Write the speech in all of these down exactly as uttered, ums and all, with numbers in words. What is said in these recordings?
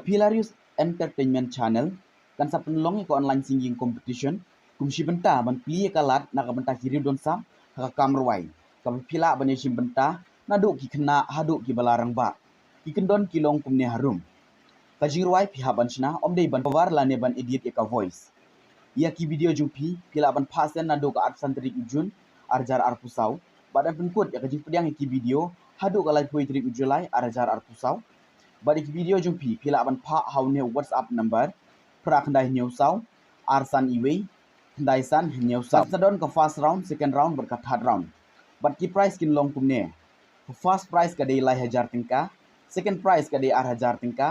Hilarious Entertainment Channel kan sa pynlong ïa ka online singing competition kum shi bynta ban plie ïa ka lad na ka bynta ki riew don sap ha ka kam rwai, kaba phi lah ban ïashim bynta naduh ki khynnah haduh ki ba la rangbah. Ki kyndon ki long kumne harum. Ka jingrwai phi hap ban shna, ym dei ban cover lane ban edit ïa ka voice. Ïa ki video jong phi phi lah ban phah send naduh ka arphew san tarik u June ar hajar arphew saw, bad yn pynkut ïa ka jingpdiang ïa ki video haduh ka laiphew tarik u July ar hajar arphew saw. Bad ïa ki video jong phi phi lah ban phah ha une u WhatsApp number phra khyndai hynñiew saw ar san iwei khyndai san hynñiew saw. Sa don ka first round, second round bad ka third round. Bad ki prize kin long kumne: ka first prize ka dei lai hajar tyngka, second prize ka dei ar hajar tyngka,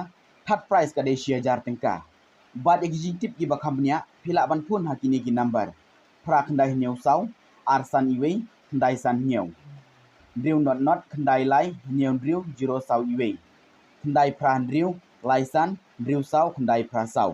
third prize ka dei shi hajar tyngka. Bad ïa ki jingtip kiba kham bniah phi lah ban phone ha kine ki number: phra khyndai hynñiew saw ar san iwei khyndai san hynñiew, hynriew not not khyndai lai hynñiew hynriew zero saw iwei, khyndai phra hynriew lai san hynriew saw khyndai phra saw.